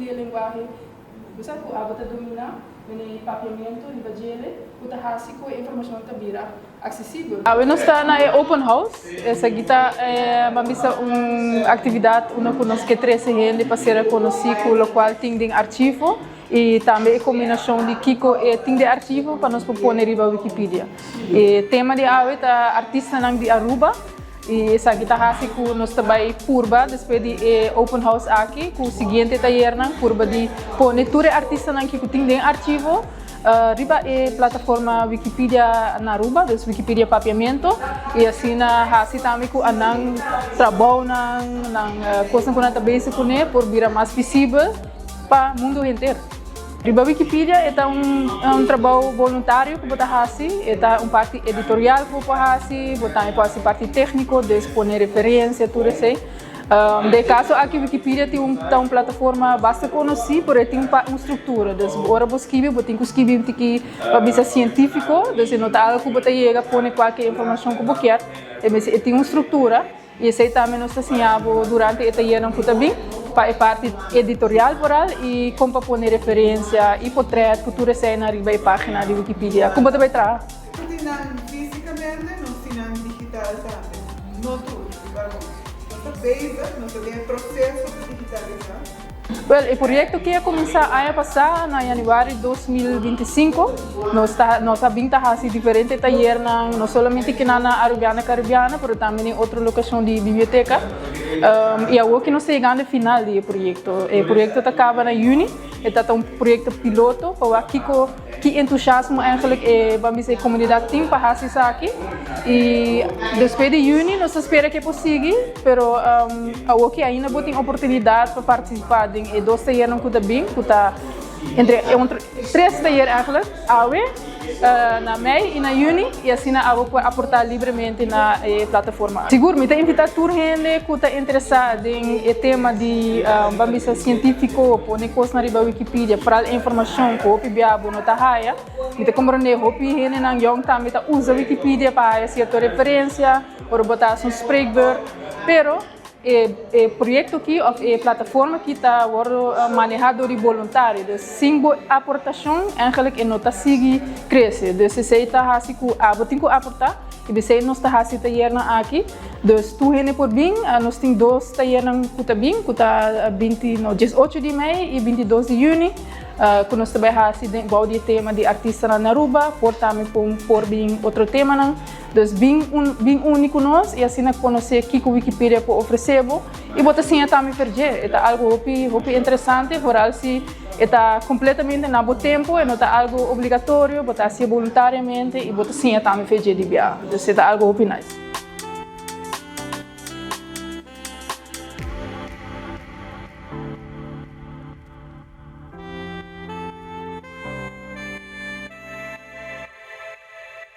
di e lenguahe bo sa ku abo ta dominá, mene Papiamento riba djele, ku ta hasi ku e informashon ta bira aksesibel. Awe nos ta na e open house, esaki ta ban bisa un aktividat unda ku nos ke trese hende pa sera konosí ku lokual tin den archivo i tambe e kombinashon di kiko e tin den archivo pa nos por pone riba Wikipedia. E tema di awe ta artistanan di Aruba i esaki ta hasi ku nos ta bai purba despues di e open house aki ku siguiente tayernan purba di pone tur e artistanan ki ku tin den archivo riba e plataforma Wikipedia na Aruba, dus Wikipedia Papiamento, i asina hasi tambe ku anan trabounan, nan kosnan ku nan ta bezig kuné por bira mas visibel pa mundu henter. Riba Wikipedia e ta un trabou boluntario ku bo ta hasi, e ta un parti editorial ku bo por hasi, bo tambe por hasi parti tékniko, dus pone referensia, tur esei. Den e kaso aki Wikipedia tin un ta un plataforma basta konosí, pero e tin un un struktura, dus ora bo skibi bo tin ku skibi un tiki pa bisa sientífiko, dus e no ta algu ku bo ta yega pone kualke informashon ku bo kier, e mester e tin un struktura. I esei tambe nos ta siña bo durante e tayernan ku ta bin pa e parti editorial vooral i kon pa pone referensia i potret ku tur eseinan riba e pagina di Wikipedia. Kon bo ta bai traha? Tur tin nan físikamente, nos tin nan digital tambe. No tur, riba nos. Nos ta bezig, nos ta den e proseso pa digitalisá. Wel, e proyekto ki a kuminsá aña pasá na yanüari 2025. Nos ta nos a bin ta hasi diferente tayernan, no solamente kinan na Arubiana Caribiana, pero tambe den otro lokashon di biblioteka. I awor ki nos ta yegando e final di e proyekto. E proyekto ta kaba na yüni. E ta ta un proyekto piloto pa wak kiko ki entusiasmo eigenlijk e ban bisa e komunidat tin pa hasi esaki. I despues di yüni nos ta spera ku e por sigui, pero awor ki ainda bo tin oportunidat pa partisipá den e dos tayernan ku ta bin, ku ta entre tres tayer eigenlijk, awe, na mei i na yüni, i asina abo por aportá libremente na e plataforma. Sigur mi ta invitá tur hende ku ta interesá den e tema di ban bisa sientífiko, pone kosnan riba Wikipedia, foral informashon ku hopi bia bo no ta haya. Mi ta komprondé hopi hendenan yòn tambe ta usa Wikipedia pa haya sierto referensia ora bo ta hasi un spreekbeurt, pero e e proyekto aki òf e plataforma aki ta wòrdu manehá dor di boluntario, dus sin bo aportashon èigelik e no ta sigui krese. Dus esei ta hasi ku abo tin ku aportá i p'esei nos ta hasi tayernan aki. Dus tur hende por bin, nos tin dos tayernan ku ta bin, ku ta binti no 18 di mei i 22 di yüni. Ku nos ta bai hasi den bou di e tema di artistanan na Aruba, por tambe pon por bin otro temanan. Dus bin un bin uni ku nos i asina konosé kiko Wikipedia por ofresé bo i bo ta siña tambe fer dje. E ta algu hopi hopi interesante, foral si e ta kompletamente na bo tempu, e no ta algu obligatorio, bo ta hasié boluntariamente i bo ta siña tambe fer dje di biaha. Dus e ta algu hopi nice.